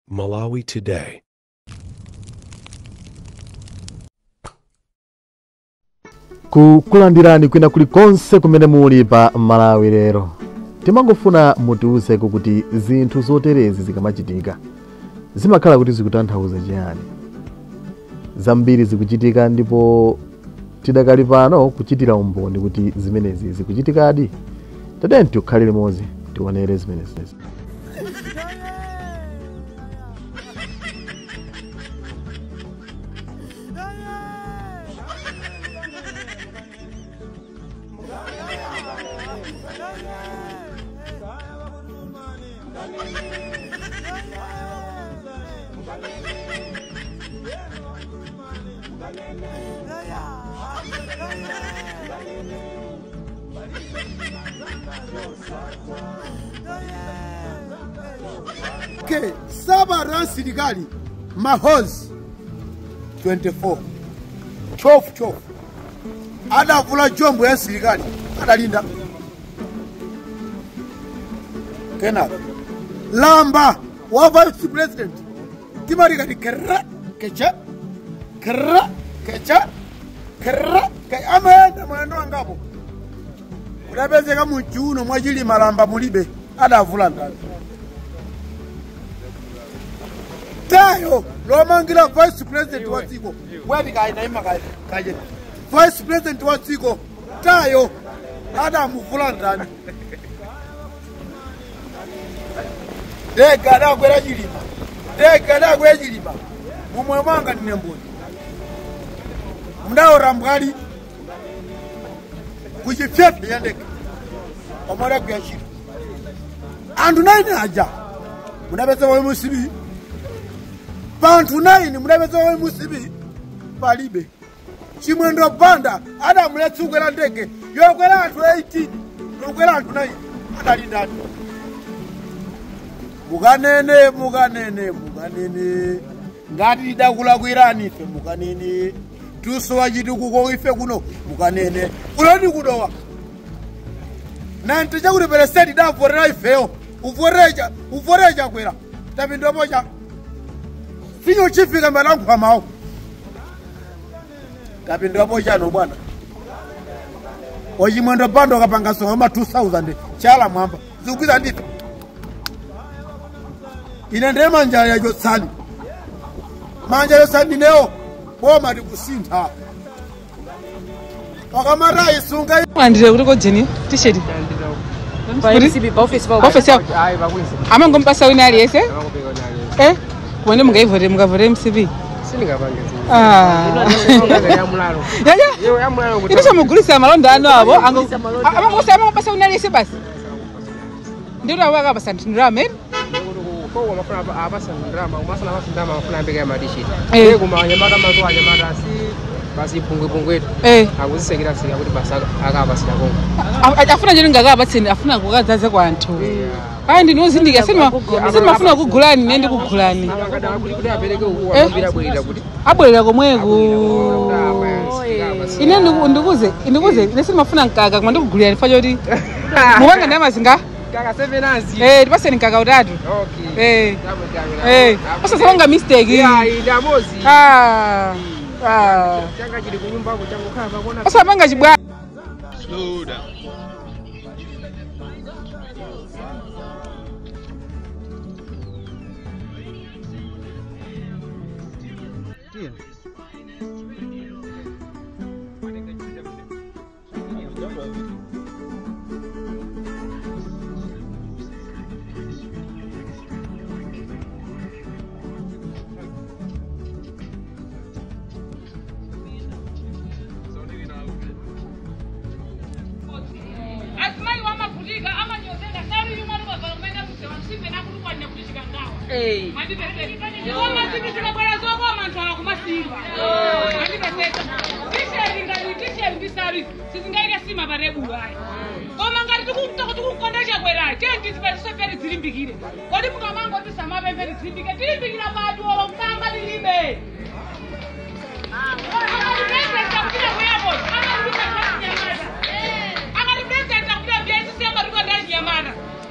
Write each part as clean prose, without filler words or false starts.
Malawi Today. Kukulandirani kwina kulikonse kumene muli pa Malawi lero. Timangofuna mutiwuzeko kuti zinthu zoterezi zikamachitika zimakhala kuti zikutanthauza chiyani. Zambiri zikuchitika ndipo tidakali pano kuchitira umboni kuti zimenezi zikuchitikadi. Tadeni tikhale limodzi tionere zimenezi. Okay, saba ransilikali mahozi 24 12 12 adavula jombo ya silikali adalinda kena lamba wa vice president timarika di kerra kecha kerra kecha kerra ke amenda mwendo angapo udapezeka muchuno mwachili malamba mulibe adavula ndani tayo lomangira vice president wa dziko wati kaina ima kaje vice president wa dziko tayo adamuvula ndani ndege adakwera chilima ndege adakwera chilima mumwe mwanga ndine mboni mndawora mbwali kuchipyepe ya ndege omwe kuyachira anthu 9 aja mudapeza wa MCB panthu 9 mudapeza wa MCB palibe Chimwendo Banda adamuletsa kukwera ndege yokwera anthu 18 yokwera anthu 9 adalindani. Mukanene mukanene mukanene ngati tidakulakwirani ife mukanene tusowa chitukuko ife kuno mukanene kuloni kudowa 90 chakuti peresenti idavotera ifeyo uvoterecha kwera tapindopocha sinyo chifika mbalankhwa mawu tapindopocha no bwana Ochimwendo Banda akapanga soma 2000 chala mwamba zikugwiza ndife ine ndiye manja yachotsani manja yotsani neo boma tikusintha wakamata isunga andire kuti kojeni t-shirt office yako amangompasa wina aliyese kuone mungaivote mungavote MCB itisamugulisa malonda ano avo amangopasa wina aliyese basi ndiro avo akapasa ndirame afuna chero ngakapatseni afuna kukadzaza kwa anthu ayi ndinozindika simafuna kugulani ne ndikugulani abwerera komweko ine ndikuze ine simafuna mkaka koma ndikugulirani fa choti mupanga ndi amazinga Kaka 7 anzi. Tipaseni mkaka utatu. Okay. Usasapanga mistake. Yeah, ndamozi. Changa chili kunyumba ako changu khala pakona. Usapanga chibwa. Slow down.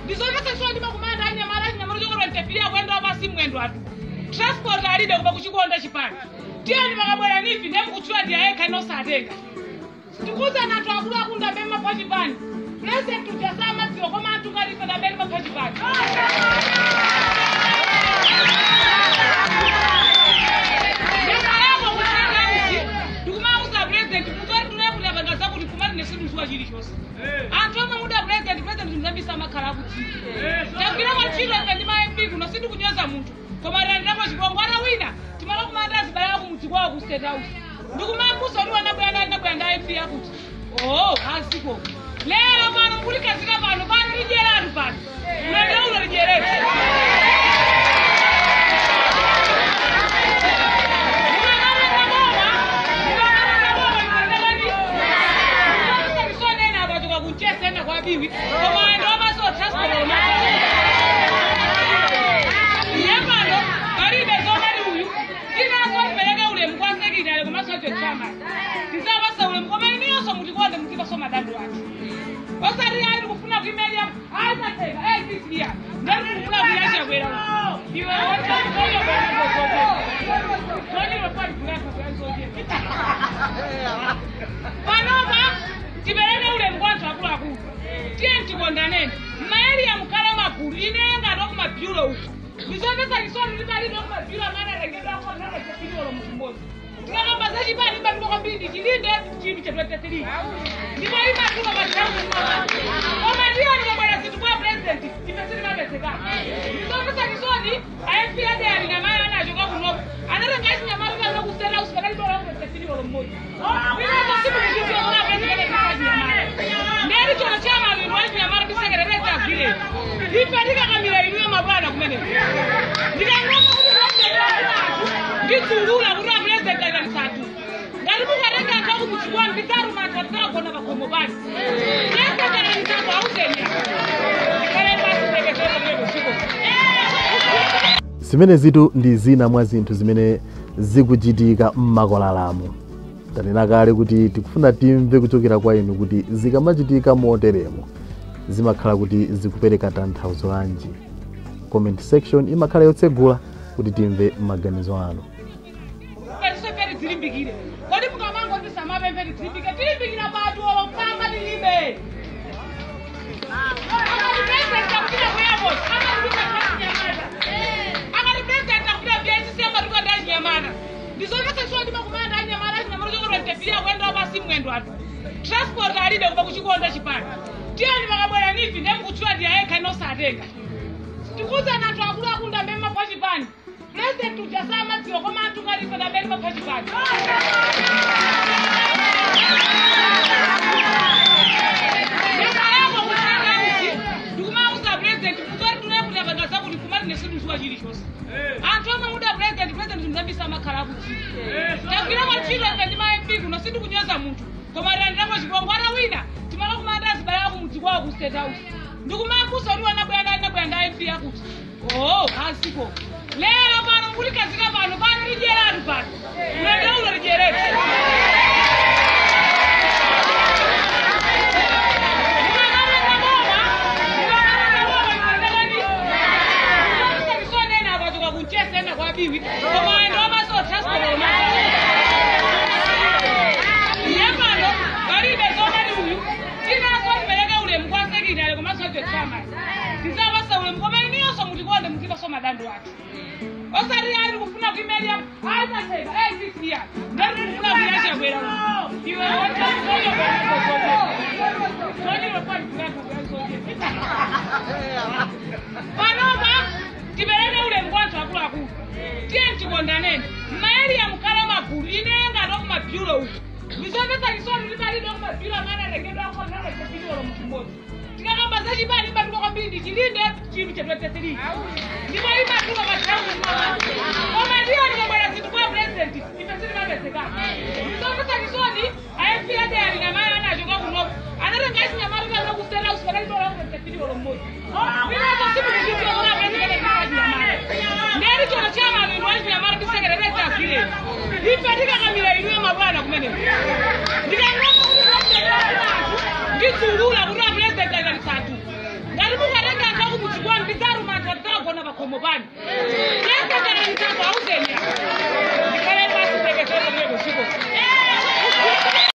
Ndizomesa sio ndima kumanda anyamara anyamara chokora ntepiri akwenda pasi pasi mwendo atu transport alibe kuba kuchikonda chipani tiyeni makabwera nivi ndiye mukutchula ndi ayekha inosatenga tikuza na anthu akuluakulu ndamene mapha chipani president uja samadziwa koma anthu ngati ife ndamene mapha chipani. Ndakhalako kuchitausi ndikumauza president mutori tunayekuti apanga zakuti kumati nesimuzuwa chilichonse anthu omwe muda president mzambisa amakhala akudziwa tagwirako ntchito ife ndi ma MP kuno sindikunyoza munthu koma talandirako chipongwe atawina timalo kumanda azibale kumudzi kwawo ku State House ndikumafunsa kuti wanabwera ndabwera nda MP akuti oh asiko lero pano mukutikazika pano pano lidyeratu pano ulendo uno lidyeretu. Kwabiwi koma anthu amaso transport iye pano palibe zomati uyu tinaso tipereke ulemu kwa sekitale komanso chama tizapasa ulemu koma iniyonso mutikonde mutipaso madando athu osati ayi tikufuna kuimelia ayi tatheka ayi tisiya ndati tikufuna kuyachakwera iwe panopa tipereke ulemu kwa anthu akuluakulu tiye tikondaneni maeriya mukhala magulu ine ngati wakumabyulo uku ndizomvetsa chisoni kuti palibe wakumabyulo amene atengedwa akonaaapiliolo munthu mmodzi tikakamba za chipani imatuka kwambiri ndi chilinde chinthu cha 23 ndipo imatuka mathawi koma tiyoni kabwera zinthu kwa president ife sitimapezekana. Ndizomvetsa chisoni aMP adeyali namayi anachoka kunoko anatenga achinyamata ku State House pakalibe olakupesekiliolo mmodzi winazo simukuchidziwa kuna president achinyamata nderi chono chama lino achinyamata ndisekerereza agwireni ife tikakamira inuyo mabwana kumeneko ndikangoma kuti ndidzungula kuti apresident aikanisatu ngati mukatenga anthu akumudzi kwanu ndidzaruma anthu adzakagona pakhomo pano president akanisatu auzeni ndikhale pasi kulekezera kumeneko dziko. Zimenezitu ndi zina mwa zinthu zimene zikuchitika m'makolalamo. Tanena kale kuti tikufuna timve kuchokera kwa inu kuti zikamachitika moteremo zimakhala kuti zikupereka tanthauzo lanji. Comment section imakhala yotsegula kuti timve maganizo anu. Pere tilimbikire kodi mukamangoti samapemphe tilimbike tilimbikira patu olo mpamba tilibe akati president akupita ku airport amatuluka ndachinyamata akati president akupita BICC amatuka ndachinyamata ndizomvetsa chisoni ndimakumana ndachinyamata achinyamata chokotwa ntefira kuyenda pasi mwendo atu transport alibe kuba kuchikonda chipani tiyeni makabwera nivi ndiye mukutchula ndi ayekha inosatenga tikuza na anthu akuluakulu ndamene mapha chipani president uja samadziwa koma anthu ngati ife ndamene mapha chipani. Ndakhalako kuchitausi ndikumauza president mutori tunayekuti apanga zakuti kumati nesimuzuwa chilichonse anthu omwe muda president mzambisa amakhala akudziwa tagwirako ntchito ife ndi ma MP kuno sindikunyoza munthu koma talandirako chipongwe atawina timalo kumanda azibale akumudzi kwawo ku State House ndikumafunsa kuti wanabwera ndabwera nda MP akuti oh asiko lero pano mukutikazika pano pano lidyeratu pano ulendo uno lidyeretu. Kwabiwi koma anthu amaso transport iye pano palibe zomati uyu tinaso tipereke ulemu kwa sekitale komanso chama tizapasa ulemu koma iniyonso mutikonde mutipaso madando athu osati ayi tikufuna kuimelia ayi tatheka ayi tisiya ndati tikufuna kuyachakwera iwe panopa tipereke ulemu kwa anthu akuluakulu tiye tikondaneni maeriya mukhala magulu ine ngati wakumabyulo uku ndizomvetsa chisoni kuti palibe wakumabyulo amene atengedwa akonaaapiliolo munthu mmodzi tikakamba za chipani imatuka kwambiri ndi chilinde chinthu cha 23 ndipo imatuka mathawi koma tiyoni kabwera zinthu kwa president ife sitimapezekana. Ndizomvetsa chisoni aMP adeyali namayi anachoka kunoko anatenga achinyamata ku State House pakalibe olakupesekiliolo mmodzi winazo simukuchidziwa kuna president achinyamata nderi chono chama lino achinyamata ndisekerereza agwireni ife tikakamira inuyo mabwana kumeneko ndikangoma kuti ndidzungula kuti apresident akanisatu ngati mukatenga anthu akumudzi kwanu ndidzaruma anthu adzakagona pakhomo. pakhomo panu. Yesekera mtambo, auzeni apa.